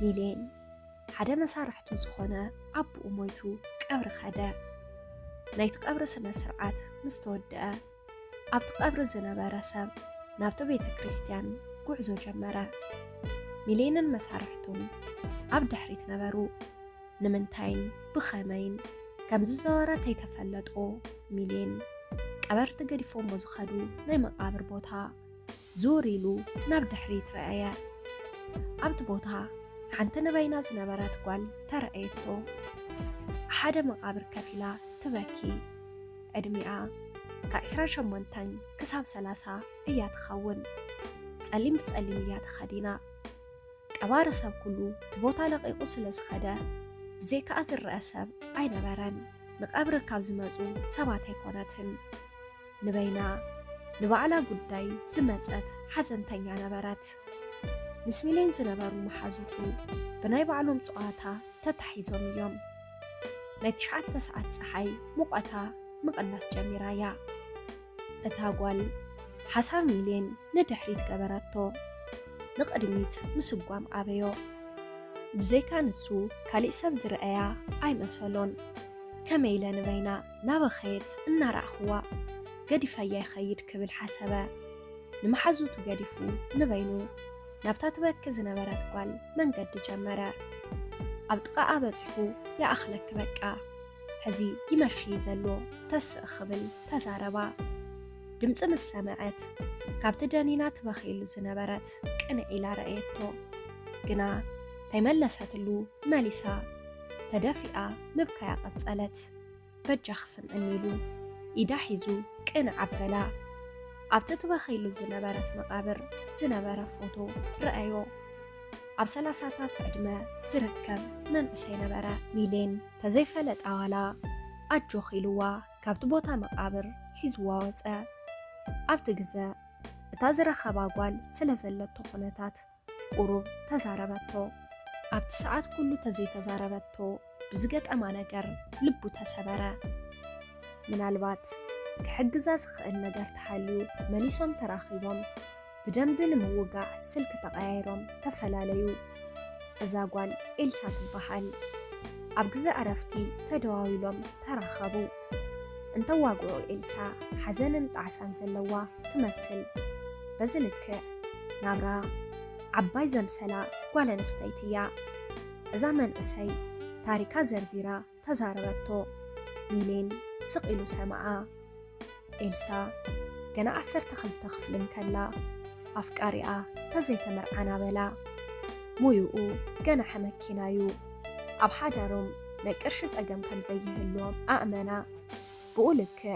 ሚሌን ሓደ መሳርሕቱ ዝኾነ ኣቦኡ ሞይቱ ቀብሪ ከደ። ናይቲ ቀብሪ ስነ ስርዓት ምስ ተወደአ ኣብቲ ቀብሪ ዝነበረ ሰብ ናብቲ ቤተ ክርስቲያን ጉዕዞ ጀመረ። ሚሌንን መሳርሕቱን ኣብ ድሕሪት ነበሩ። ንምንታይን ብኸመይን ከም ዝዘወረ ከይተፈለጦ፣ ሚሌን ቀበርቲ ገዲፎሞ ዝኸዱ ናይ መቓብር ቦታ ዙር ኢሉ ናብ ድሕሪት ረኣየ። ኣብቲ ቦታ ሓንቲ ንበይና ዝነበረት ጓል ተረኣየቶ። ሓደ መቓብር ከፊላ ትበኪ። ዕድሚኣ ካብ ዕስራን ሸሞንተን ክሳብ ሰላሳ እያ ትኸውን። ጸሊም ብጸሊም እያ ተኸዲና። ቀባሪ ሰብ ኩሉ እቲ ቦታ ለቒቑ ስለ ዝኸደ፣ ብዘይካኣ ዝረአ ሰብ ኣይነበረን። ንቐብሪ ካብ ዝመጹ ሰባት ኣይኮነትን። ንበይና ንባዕላ ጉዳይ ዝመጸት ሓዘንተኛ ነበረት። ምስ ሚሌን ዝነበሩ መሓዙቱ ብናይ ባዕሎም ጸዋታ ተታሒዞም እዮም። ናይ ትሽዓተ ሰዓት ጸሓይ ሙቐታ ምቕናስ ጀሚራ እያ። እታ ጓል ሓሳብ ሚሌን ንድሕሪት ገበረቶ። ንቕድሚት ምስጓም ኣበዮ። ብዘይካ ንሱ ካሊእ ሰብ ዝረኣያ ኣይመሰሎን። ከመይ ኢለ ንበይና ናበኸየት እናረኣኽዋ ገዲፈያ ይኸይድ ክብል ሓሰበ። ንመሓዙቱ ገዲፉ ንበይኑ ናብታ ትበኪ ዝነበረት ጓል መንገዲ ጀመረ። ኣብ ጥቓኣ በጺሑ ይኣኽለኪ በቃ፣ ሕዚ ይመሺ ዘሎ ተስእ ክብል ተዛረባ። ድምጺ ምስ ሰምዐት ካብቲ ደኒና ትበኽየሉ ዝነበረት ቅንዕ ኢላ ረኣየቶ። ግና ተይመለሰትሉ መሊሳ ተደፊኣ ምብካያ ቀጸለት። በጃኺ ስምዕኒ ኢሉ ኢዳ ሒዙ ቅንዕ ኣበላ። ኣብቲ ትበኽየሉ ዝነበረት መቓብር ዝነበረ ፎቶ ረኣዮ። ኣብ ሰላሳታት ዕድመ ዝርከብ መንእሰይ ነበረ። ሚሌን ተዘይፈለጣ ዋላ ኣጆኺ ኢልዋ ካብቲ ቦታ መቓብር ሒዝዋ ወጸ። ኣብቲ ግዘ እታ ዝረኸባ ጓል ስለ ዘለቶ ኩነታት ቁሩብ ተዛረበቶ። ኣብቲ ሰዓት ኩሉ ተዘይተዛረበቶ ብዝገጠማ ነገር ልቡ ተሰበረ። ምናልባት ክሕግዛ ዝኽእል ነገር ተሃልዩ መሊሶም ተራኺቦም ብደንቢ ንምውጋዕ ስልኪ ተቐያይሮም ተፈላለዩ። እዛ ጓል ኤልሳ ትበሃል። ኣብ ግዘ ዕረፍቲ ተደዋዊሎም ተራኸቡ። እንተዋግዑ ኤልሳ ሓዘንን ጣዕሳን ዘለዋ ትመስል። በዚ ልክዕ ናብራ ዓባይ ዘምሰላ ጓል ኣንስተይቲ እያ። እዛ መንእሰይ ታሪካ ዘርዚራ ተዛረበቶ። ሚሌን ስቕ ኢሉ ሰምዓ። ኤልሳ ገና ዓሰርተ ክልተ ክፍሊ እንከላ ኣፍቃሪኣ ተዘይተመርዓና በላ። ሙዩኡ ገና ሓመኪናዩ። ኣብ ሓዳሮም ናይ ቅርሺ ጸገም ከም ዘይህልዎም ኣእመና። ብኡ ልክዕ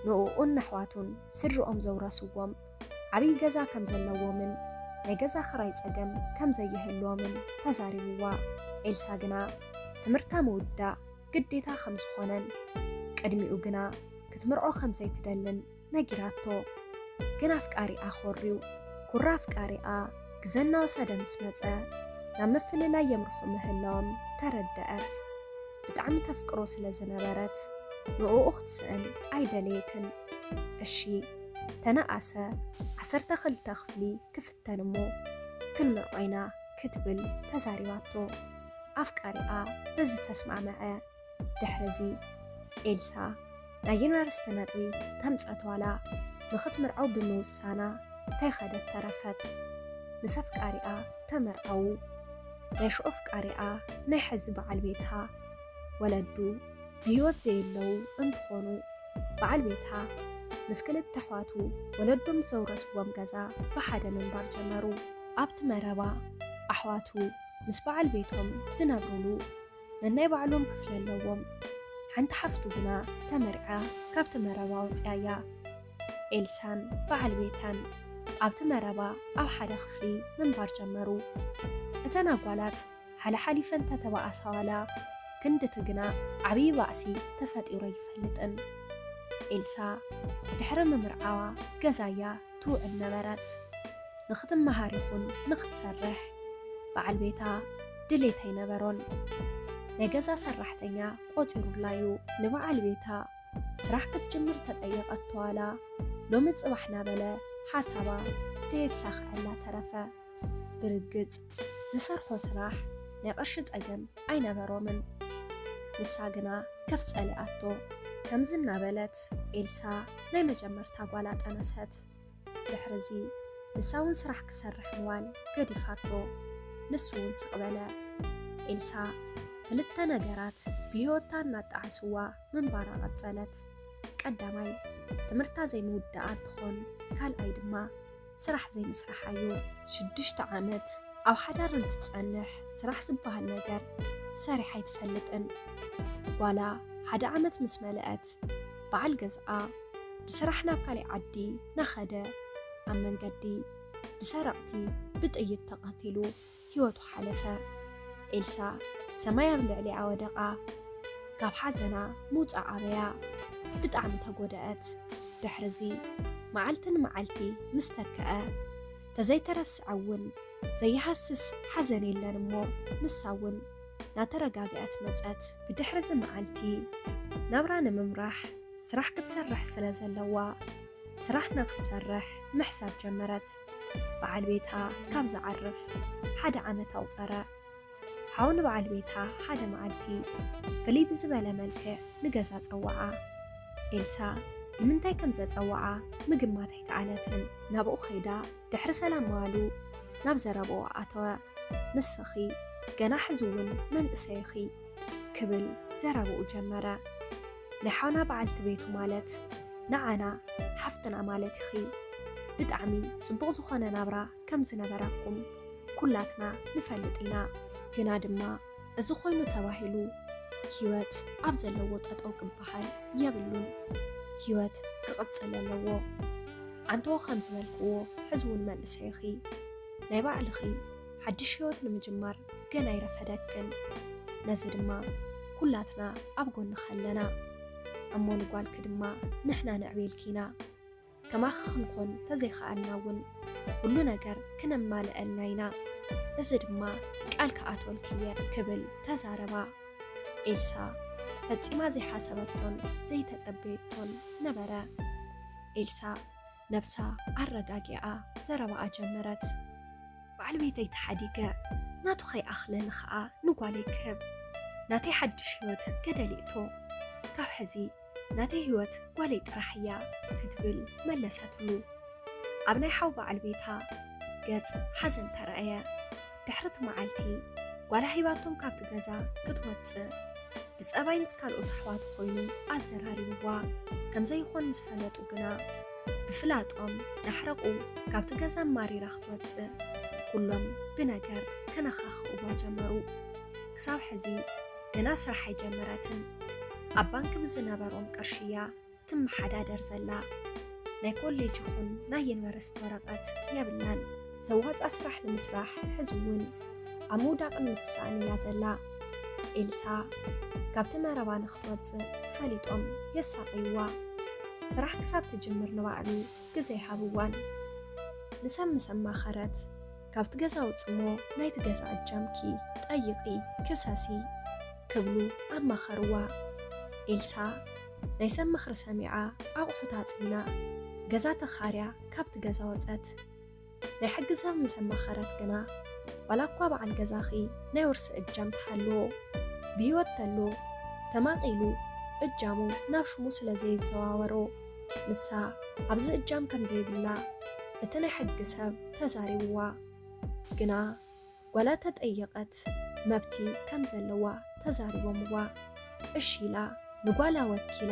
ንኡኡን ነሕዋቱን ስድርኦም ዘውረስዎም ዓብዪ ገዛ ከም ዘለዎምን ናይ ገዛ ክራይ ጸገም ከም ዘይህልዎምን ተዛሪብዋ። ኤልሳ ግና ትምህርታ ምውዳእ ግዴታ ከም ዝኾነን ቅድሚኡ ግና ክትምርዖ ከም ዘይትደልን ነጊራቶ። ግን ኣፍቃሪኣ ኮርዩ። ኩራ ኣፍቃሪኣ ግዘ እናወሰደ ምስ መጸ ናብ ምፍልላይ የምርሑ ምህላዎም ተረደኣት። ብጣዕሚ ተፍቅሮ ስለ ዝነበረት ንኡኡ ክትስእን ኣይደለየትን። እሺ፣ ተነኣሰ ዓሰርተ ክልተ ክፍሊ ክፍተን እሞ ክንምርዖ ኢና ክትብል ተዛሪባቶ። ኣፍቃሪኣ በዚ ተስማዕመዐ። ድሕርዚ ኤልሳ ናይ ዩኒቨርሲቲ ነጥቢ ተምጸት ዋላ ንኽትምርዓው ብምውሳና ተይኸደት ተረፈት። ምስ ኣፍቃሪኣ ተመርዓዉ። ናይ ሽዑ ኣፍቃሪኣ ናይ ሕዚ በዓል ቤታ ወለዱ ብህይወት ዘየለዉ እንትኾኑ፣ በዓል ቤታ ምስ ክልተ ኣሕዋቱ ወለዶም ዘውረስዎም ገዛ ብሓደ ምንባር ጀመሩ። ኣብቲ መረባ ኣሕዋቱ ምስ በዓል ቤቶም ዝነብሩሉ ነናይ ባዕሎም ክፍሊ ኣለዎም። ሓንቲ ሓፍቱ ግና ተመርዓ ካብቲ መረባ ወፂኣያ። ኤልሳን በዓል ቤታን ኣብቲ መረባ ኣብ ሓደ ክፍሊ ምንባር ጀመሩ። እተን ኣጓላት ሓለሓሊፈን ተተባኣሳ ዋላ ክንድቲ ግና ዓብዪ ባእሲ ተፈጢሩ ኣይፈልጥን። ኤልሳ ድሕሪ ምምርዓዋ ገዛያ ትውዕል ነበረት። ንኽትመሃር ይኹን ንኽትሰርሕ በዓል ቤታ ድሌት ኣይነበሮን። ናይ ገዛ ሰራሕተኛ ቆፂሩላዩ። ንበዓል ቤታ ስራሕ ክትጅምር ተጠየቐቶ ዋላ ሎሚ ፅባሕ ናበለ ሓሳባ ተየሳኽዐላ ተረፈ። ብርግፅ ዝሰርሖ ስራሕ ናይ ቅርሺ ጸገም ኣይነበሮምን። ንሳ ግና ከፍ ጸሊኣቶ። ከምዚ እናበለት ኤልሳ ናይ መጀመርታ ጓላ ጠነሰት። ድሕርዚ ንሳ እውን ስራሕ ክሰርሕ ምዋል ገዲፋቶ። ንሱ እውን ስቕ በለ። ኤልሳ ክልተ ነገራት ብህይወታ እናጣዓስዋ ምንባራ ቀጸለት። ቀዳማይ ትምህርታ ዘይምውዳኣ እንትኾን፣ ካልኣይ ድማ ስራሕ ዘይምስራሓ እዩ። ሽዱሽተ ዓመት ኣብ ሓዳር እንትትጸንሕ ስራሕ ዝበሃል ነገር ሰሪሓ ኣይትፈልጥን። ጓላ ሓደ ዓመት ምስ መለአት በዓል ገዝኣ ብስራሕ ናብ ካሊእ ዓዲ ናኸደ፣ ኣብ መንገዲ ብሰረቕቲ ብጥይት ተቐቲሉ ህይወቱ ሓለፈ። ኤልሳ ሰማይ ኣብ ልዕሊኣ ወደቓ። ካብ ሓዘና ምውጻእ ኣበያ። ብጣዕሚ ተጎደአት። ድሕርዚ መዓልቲ ንመዓልቲ ምስ ተክአ፣ ተዘይተረስዐ እውን ዘይሃስስ ሓዘን የለን እሞ፣ ንሳ እውን ናተረጋግአት መጸት። ብድሕሪ እዚ መዓልቲ ናብራ ንምምራሕ ስራሕ ክትሰርሕ ስለ ዘለዋ፣ ስራሕ ንክትሰርሕ ምሕሳብ ጀመረት። በዓል ቤታ ካብ ዝዓርፍ ሓደ ዓመት ኣቑጸረ። ሓው ንበዓል ቤታ ሓደ መዓልቲ ፍልይ ብዝበለ መልክዕ ንገዛ ጸውዓ። ኤልሳ ንምንታይ ከም ዘጸውዓ ምግማት ኣይከኣለትን። ናብኡ ከይዳ ድሕሪ ሰላም ምባሉ ናብ ዘረብኡ ኣተወ። "ንስኺ ገና ሕዚ እውን መንእሰይ ኢኺ" ክብል ዘረብኡ ጀመረ። "ናይ ሓውና በዓልቲ ቤቱ ማለት ንዓና ሓፍትና ማለት ኢኺ። ብጣዕሚ ጽቡቕ ዝኾነ ናብራ ከም ዝነበራኩም ኩላትና ንፈልጥ ኢና። ግና ድማ እዚ ኮይኑ ተባሂሉ ህይወት ኣብ ዘለዎ ጠጠው ክበሃል የብሉን። ህይወት ክቕጽል ኣለዎ። ኣንተዎ ከም ዝበልክዎ ሕዚ እውን መንእሰይ ኢኺ። ናይ ባዕልኺ ሓድሽ ህይወት ንምጅማር ገና ኣይረፈደክን። ነዚ ድማ ኩላትና ኣብ ጎንኺ ኣለና። እሞ ንጓልኪ ድማ ንሕና ነዕብየልኪ ኢና። ከማኺ ክንኮን ተዘይኸኣልና እውን ኩሉ ነገር ክነማልኣልና ኢና። እዚ ድማ ቃል ክኣትወልኪ እየ" ክብል ተዛረባ። ኤልሳ ፈጺማ ዘይሓሰበቶን ዘይተጸበየቶን ነበረ። ኤልሳ ነብሳ ኣረጋጊኣ ዘረባኣ ጀመረት። "በዓል ቤተይ ተሓዲገ፣ ናቱ ከይኣኽለኒ ኸኣ ንጓለይ ክህብ፣ ናተይ ሓድሽ ህይወት ገደል ይእቶ። ካብ ሕዚ ናተይ ህይወት ጓለይ ጥራሕ እያ" ክትብል መለሰትሉ። ኣብ ናይ ሓው በዓል ቤታ ገጽ ሓዘን ተራእየ። ድሕሪ እቲ መዓልቲ ጓላ ሂባቶም ካብቲ ገዛ ክትወጽእ፣ ብጸባይ ምስ ካልኦት ኣሕዋቱ ኮይኑ ኣዘራሪብዋ። ከም ዘይኾን ምስ ፈለጡ ግና ብፍላጦም ናሕረቑ ካብቲ ገዛ ማሪራ ክትወጽእ ኩሎም ብነገር ከነኻኽእዋ ጀመሩ። ክሳብ ሕዚ ገና ስራሕ ኣይጀመረትን። ኣብ ባንኪ ብዝነበሮም ቅርሺ እያ ትመሓዳደር ዘላ። ናይ ኮሌጅ ይኹን ናይ ዩኒቨርሲቲ ወረቐት የብላን። ዘዋጻ ስራሕ ንምስራሕ ሕዚ እውን ኣብ ምውዳቕን ምትሳእን እያ ዘላ። ኤልሳ ካብቲ መረባ ንክትወጽእ ፈሊጦም የሳቕይዋ። ስራሕ ክሳብ ትጅምር ንባዕሉ ግዜ ኣይሃብዋን። ንሰብ ምስ ኣማኸረት፣ "ካብቲ ገዛ ውጽሞ ናይቲ ገዛ እጃምኪ ጠይቒ፣ ክሰሲ" ክብሉ ኣማኸርዋ። ኤልሳ ናይ ሰብ ምኽሪ ሰሚዓ ኣቑሑት ኣጽዒና ገዛ ተኻርያ ካብቲ ገዛ ወጸት። ናይ ሕጊ ሰብ ምስ ኣማኸረት ግና፣ ዋላ እኳ በዓል ገዛኺ ናይ ውርሲ እጃም ተሃልዎ፣ ብህይወት ተሎ ተማቒሉ እጃሙ ናብ ሽሙ ስለ ዘይዘዋወሮ፣ ንሳ ኣብዚ እጃም ከም ዘይብላ እቲ ናይ ሕጊ ሰብ ተዛሪብዋ። ግና ጓላ ተጠየቐት መብቲ ከም ዘለዋ ተዛሪቦምዋ። እሺ ኢላ ንጓላ ወኪላ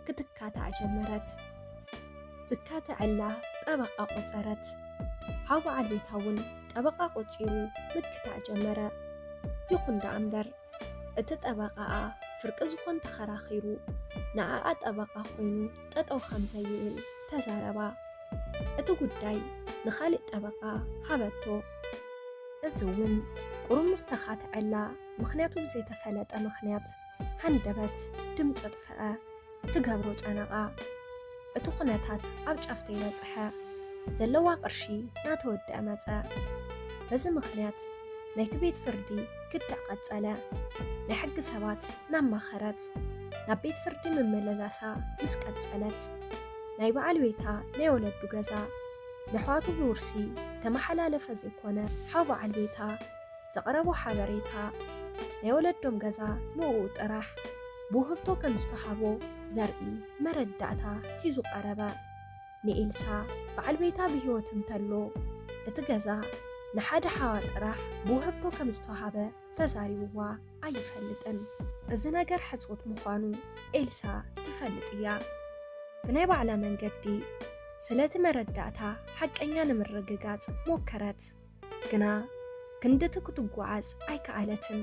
ክትካታዕ ጀመረት። ዝካተዐላ ጠበቓ ቆጸረት። ሓው በዓል ቤታ እውን ጠበቓ ቆጺሩ ምክታዕ ጀመረ። ይኹን ደኣ እምበር፣ እቲ ጠበቓኣ ፍርቂ ዝኾን ተኸራኺሩ፣ ንኣኣ ጠበቓ ኮይኑ ጠጠው ከም ዘይብል ተዛረባ። እቲ ጉዳይ ንኻልእ ጠበቓ ሃበቶ። እዚ እውን ቁሩብ ምስ ተኻትዐላ፣ ምኽንያቱ ብዘይተፈለጠ ምኽንያት ሃንደበት ድምጹ ኣጥፍአ። ትገብሮ ጨነቓ። እቲ ኩነታት ኣብ ጫፍ ተይበጽሐ፣ ዘለዋ ቅርሺ ናተወደኣ መጸ። በዚ ምኽንያት ናይቲ ቤት ፍርዲ ክትዕ ቀጸለ። ናይ ሕጊ ሰባት ናማኸረት፣ ናብ ቤት ፍርዲ ምምልላሳ ምስ ቀጸለት፣ ናይ በዓል ቤታ ናይ ወለዱ ገዛ ንኣሕዋቱ ብውርሲ ተመሓላለፈ ዘይኮነ፣ ሓው በዓል ቤታ ዘቕረቦ ሓበሬታ፣ ናይ ወለዶም ገዛ ንኡ ጥራሕ ብውህብቶ ከም ዝተሃቦ ዘርኢ መረዳእታ ሒዙ ቀረበ። ንኤልሳ በዓል ቤታ ብህይወት እንተሎ፣ እቲ ገዛ ንሓደ ሓዋ ጥራሕ ብውህብቶ ከም ዝተሃበ ተዛሪብዋ ኣይፈልጥን። እዚ ነገር ሕሶት ምዃኑ ኤልሳ ትፈልጥ እያ። ብናይ ባዕላ መንገዲ ስለቲ መረዳእታ ሓቀኛ ንምርግጋጽ ሞከረት፣ ግና ክንድቲ ክትጓዓዝ ኣይከኣለትን።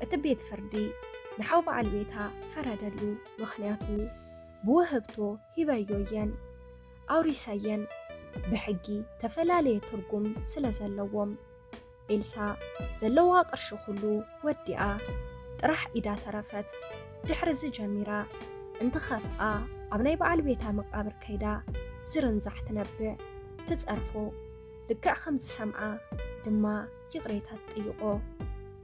እቲ ቤት ፍርዲ ንሓው በዓል ቤታ ፈረደሉ፣ ምኽንያቱ ብውህብቶ ሂበዮ እየን፣ ኣውሪሰየን፣ ብሕጊ ተፈላለየ ትርጉም ስለ ዘለዎም። ኤልሳ ዘለዋ ቅርሺ ኩሉ ወዲኣ ጥራሕ ኢዳ ተረፈት። ድሕሪ እዚ ጀሚራ እንትኸፍኣ ኣብ ናይ በዓል ቤታ መቃብር ከይዳ ዝርንዛሕ ትነብዕ፣ ትጸርፎ፣ ልክዕ ከም ዝሰምዓ ድማ ይቕሬታ ትጥይቖ።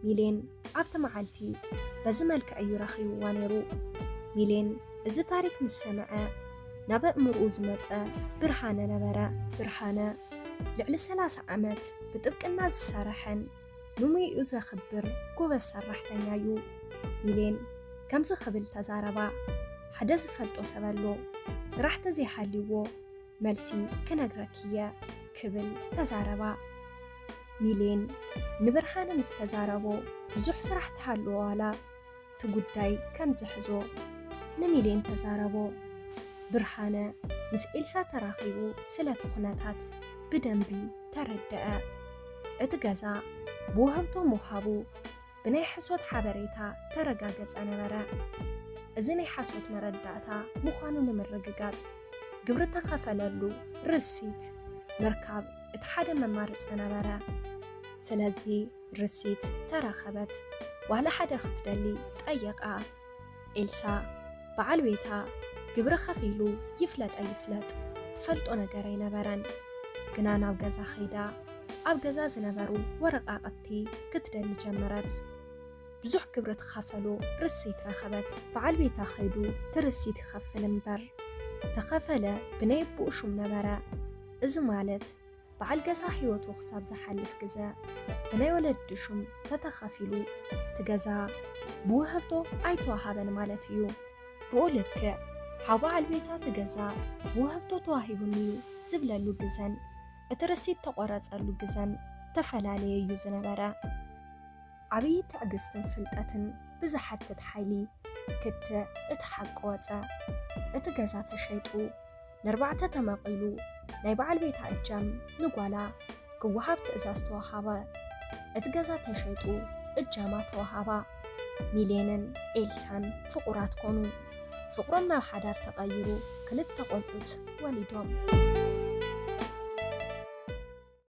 ሚሌን ኣብቲ መዓልቲ በዚ መልክዕ እዩ ረኺብዋ ነይሩ። ሚሌን እዚ ታሪክ ምስ ሰምዐ ናብ ኣእምርኡ ዝመጸ ብርሃነ ነበረ። ብርሃነ ልዕሊ ሰላሳ ዓመት ብጥብቅና ዝሰረሐን ንሙይኡ ዘኽብር ጎበዝ ሰራሕተኛ እዩ። ሚሌን ከምዚ ክብል ተዛረባ፣ ሓደ ዝፈልጦ ሰብ ኣሎ፣ ስራሕ ተዘይሃልይዎ መልሲ ክነግረኪ እየ ክብል ተዛረባ። ሚሌን ንብርሃነ ምስ ተዛረቦ ብዙሕ ስራሕ ትሃልዎ ዋላ እቲ ጉዳይ ከም ዝሕዞ ንሚሌን ተዛረቦ። ብርሃነ ምስ ኤልሳ ተራኺቡ ስለቲ ኩነታት ብደንቢ ተረደአ። እቲ ገዛ ብውህብቶ ምውሃቡ ብናይ ሕሶት ሓበሬታ ተረጋገጸ ነበረ። እዚ ናይ ሓሶት መረዳእታ ምዃኑ ንምርግጋጽ ግብሪ ተኸፈለሉ ርሲት ምርካብ እቲ ሓደ መማርጺ ነበረ። ስለዚ ርሲት ተረኸበት። ዋላ ሓደ ክትደሊ ጠየቓ። ኤልሳ በዓል ቤታ ግብሪ ከፊሉ ይፍለጥ ኣይፍለጥ ትፈልጦ ነገር ኣይነበረን። ግና ናብ ገዛ ከይዳ ኣብ ገዛ ዝነበሩ ወረቓቕቲ ክትደሊ ጀመረት። ብዙሕ ግብሪ ትኸፈሉ ርሲት ረኸበት። በዓል ቤታ ከይዱ እቲ ርሲት ይኸፍል እምበር ተኸፈለ ብናይ ኣቦኡ ሹም ነበረ። እዚ ማለት በዓል ገዛ ህይወቱ ክሳብ ዝሓልፍ ግዘ ብናይ ወለዲ ሹም ተተኸፊሉ እቲ ገዛ ብውህብቶ ኣይተዋሃበን ማለት እዩ። ብኡ ልክዕ ሓው በዓል ቤታ እቲ ገዛ ብውህብቶ ተዋሂቡኒ እዩ ዝብለሉ ግዘን እቲ ርሲት ተቆረፀሉ ግዘን ተፈላለየ እዩ ዝነበረ። ዓብዪ ትዕግስትን ፍልጠትን ብዝሓትት ሓይሊ ክትዕ እቲ ሓቂ ወፀ። እቲ ገዛ ተሸይጡ ንኣርባዕተ ተመቒሉ ናይ በዓል ቤታ እጃም ንጓላ ክወሃብ ትእዛዝ ተወሃበ። እቲ ገዛ ተሸይጡ እጃማ ተወሃባ። ሚሌንን ኤልሳን ፍቑራት ኮኑ። ፍቕሮም ናብ ሓዳር ተቐይሩ ክልተ ቆልዑት ወሊዶም።